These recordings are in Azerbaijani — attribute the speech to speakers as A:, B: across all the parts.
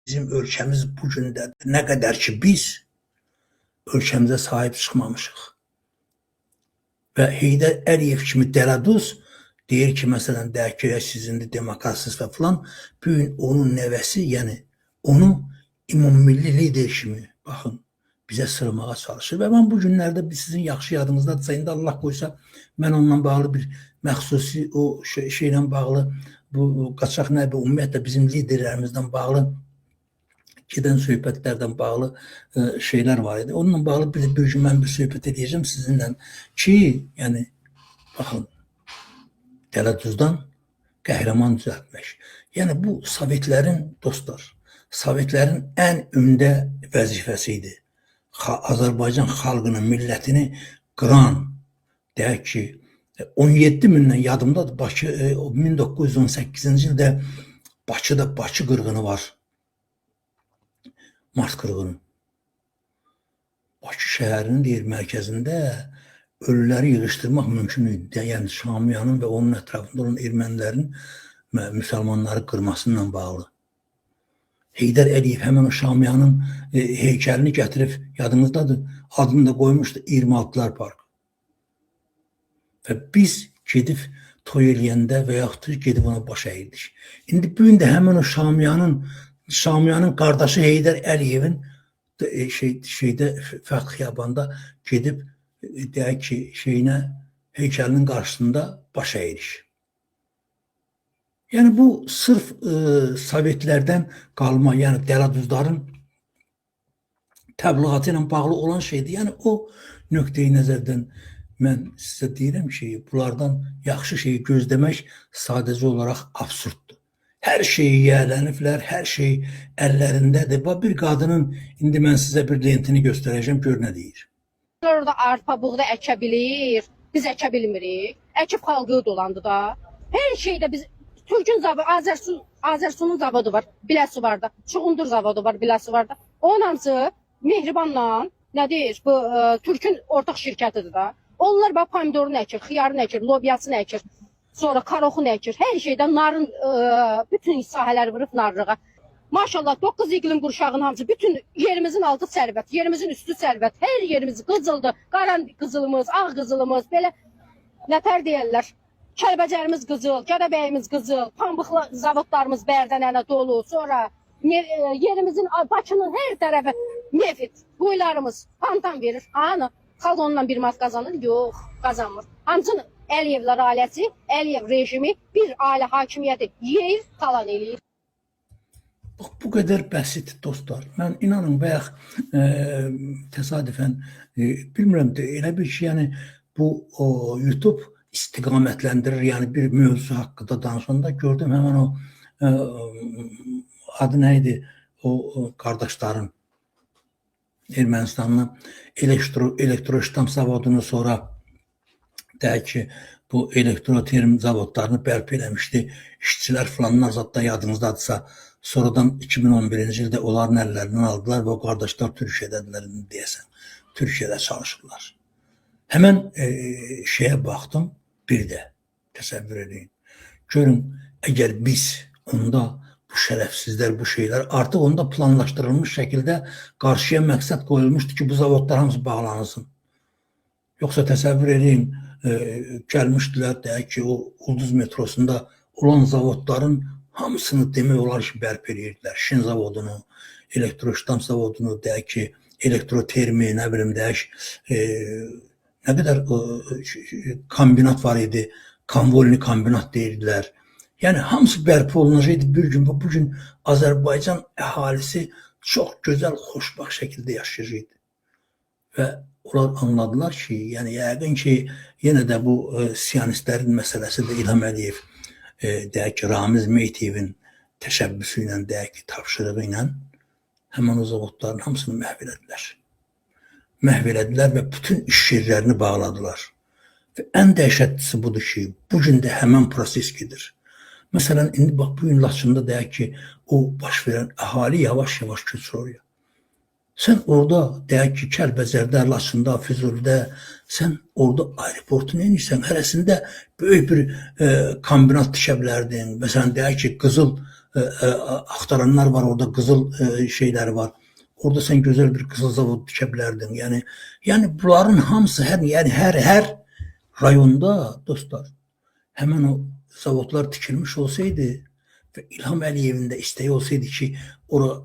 A: Bizim ölkəmiz bu gün də nə qədər ki biz ölkəmizə sahib çıxmamışıq. Və Heydər Əliyev kimi dələduz deyir ki, məsələn, deyək ki, siz indi demokratsınız və filan, bu gün onun nəvəsi, yəni onu ümummilli lider kimi, baxın, bizə sırmağa çalışır. Və mən bu günlərdə sizin yaxşı yadınızdadırsa, indi Allah qoysa, mən onunla bağlı bir məxsusi o şeylə bağlı, bu qaçaq nəbi, ümumiyyətlə bizim liderlərimizdən bağlı gedən söhbətlərdən bağlı şeylər var idi. Onunla bağlı bir gün mən bir söhbət edəcəm sizinlə ki, yəni baxın, dələduzdan qəhrəman düzəltmək. Yəni bu Sovetlərin dostlar, Sovetlərin ən ümdə vəzifəsi idi. Azərbaycan xalqının, millətini qıran, deyək ki, 17 mindən yadımdadır, Bakı 1918-ci ildə Bakıda Bakı qırğını var. Mart qırğını. Bakı şəhərinin deyir mərkəzində ölüləri yığışdırmaq mümkün idi. Yəni Şamiyanın və onun ətrafında olan ermənilərin müsəlmanları qırmasıyla bağlı. Heydər Əliyev həmin o Şamiyanın heykəlini gətirib, yadınızdadır, adını da qoymuşdu 26-lar Parkı. Və biz gedib toy eləyəndə və yaxud da gedib ona baş əyirdik. İndi bu gün də həmin o Şamiyanın qardaşı Heydər Əliyevin şeydə Fəxt xiyabanda gedib deyək ki, şeyinə heykəlinin qarşısında baş əyirik. Yəni bu sırf Sovetlərdən qalma, yəni dələduzların təbliğatı ilə bağlı olan şeydir. Yəni o nöqteyi nəzərdən mən sizə deyirəm ki, bunlardan yaxşı şeyi gözləmək sadəcə olaraq absurddur. Hər şeyi yiyələniblər, hər şey əllərindədir. Bax bir qadının, indi mən sizə bir lentini göstərəcəm, gör nə deyir.
B: Orada arpa, buğda əkə bilir, biz əkə bilmirik. Əkib xalqı dolandı da. Hər şeydə biz Türkün zavodu, Azərsunun zavodu var, Biləsu var da. Çuğundur zavodu var, Biləsu var da. Onun hamısı Mehribanla, nə deyir, bu Türkün ortaq şirkətidir da. Onlar bax pomidorunu əkir, xiyarını əkir, lobyasını əkir. Sonra karoxunu əkir. Hər şeydə narın bütün sahələri vurub narlığa. Maşallah 9 iqlim qurşağının hamısı bütün yerimizin altı sərvət, yerimizin üstü sərvət. Hər yerimiz qızıldır. Qara qızılımız, ağ qızılımız, belə nətər deyirlər. Kəlbəcərimiz qızıl, Gədəbəyimiz qızıl, pambıqlı zavodlarımız bərdənənə dolu. Sonra yerimizin, Bakının hər tərəfi neft, quyularımız fontan verir. Ana, xalq ondan bir manat qazanır? Yox, qazanmır. Hamısını Əliyevlər ailəsi, Əliyev rejimi bir ailə hakimiyyəti yeyir, talan eləyir.
A: Bax, bu qədər bəsit dostlar. Mən inanın bayaq təsadüfən bilmirəm də, elə bir ki, yəni bu o, YouTube istiqamətləndirir, yəni bir mövzu haqqında danışanda gördüm həmin o adı nə idi o qardaşların Ermənistanlı elektroştam zavodunu sonra deyək ki, bu elektroterm zavodlarını bərpa eləmişdi. İşçilər filanlar zətdə yadınızdadırsa, sonradan 2011-ci ildə onların əllərindən aldılar və o qardaşlar Türkiyədədirlər indi deyəsən. Türkiyədə çalışırlar. Həmən şeyə baxdım, bir də təsəvvür edin. Görün, əgər biz onda bu şərəfsizlər, bu şeylər artıq onda planlaşdırılmış şəkildə qarşıya məqsəd qoyulmuşdu ki, bu zavodlar hamısı bağlanılsın. Yoxsa təsəvvür edin, gəlmişdilər deyək ki, o Ulduz metrosunda olan zavodların hamısını demək olar ki, bərpa edirdilər. Şin zavodunu, elektroştam zavodunu, deyək ki, elektrotermi, nə bilim deyək, nə qədər kombinat var idi, konvolni kombinat deyirdilər. Yəni hamısı bərpa olunacaqdı bir gün və bu gün Azərbaycan əhalisi çox gözəl, xoşbəxt şəkildə yaşayacaqdı. Və onlar anladılar ki, yəni yəqin ki, yenə də bu siyonistlərin məsələsidir. İlham Əliyev, deyək ki, Ramiz Mehtiyevin təşəbbüsü ilə, deyək ki, tapşırığı ilə həmin o zavodların hamısını məhv elədilər. Məhv elədilər və bütün iş yerlərini bağladılar. Və ən dəhşətlisi budur ki, bu gün də həmin proses gedir. Məsələn, indi bax bu gün Laçında deyək ki, o baş verən əhali yavaş-yavaş köçür oraya. Sən orada deyək ki, Kəlbəcərdə, Laçında, Füzulidə, sən orada aeroportu nə edirsən? Hərəsində böyük bir kombinat tikə bilərdin. Məsələn, deyək ki, qızıl axtaranlar var, orada qızıl şeyləri var. Orada sən gözəl bir qızıl zavod dikə bilərdin. Yəni bunların hamısı hər yəni hər rayonda dostlar, həmin o zavodlar tikilmiş olsaydı və İlham Əliyevin də istəyi olsaydı ki, ora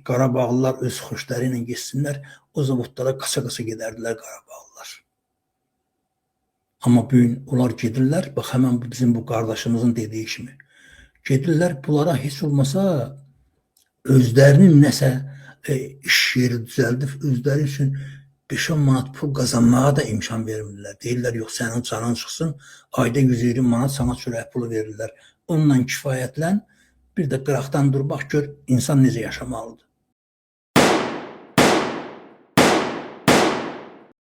A: Qarabağlılar öz xoşları ilə getsinlər, o zavodlara qaça-qaça gedərdilər Qarabağlılar. Amma bu gün onlar gedirlər, bax həmin bizim bu qardaşımızın dediyi kimi. Gedirlər bunlara heç olmasa özlərinin nəsə iş yeri düzəldib özləri üçün 5-10 manat pul qazanmağa da imkan vermirlər. Deyirlər, yox, sənin canın çıxsın, ayda 120 manat sana çörək pulu verirlər. Onunla kifayətlən, bir də qıraqdan dur, bax gör insan necə yaşamalıdır.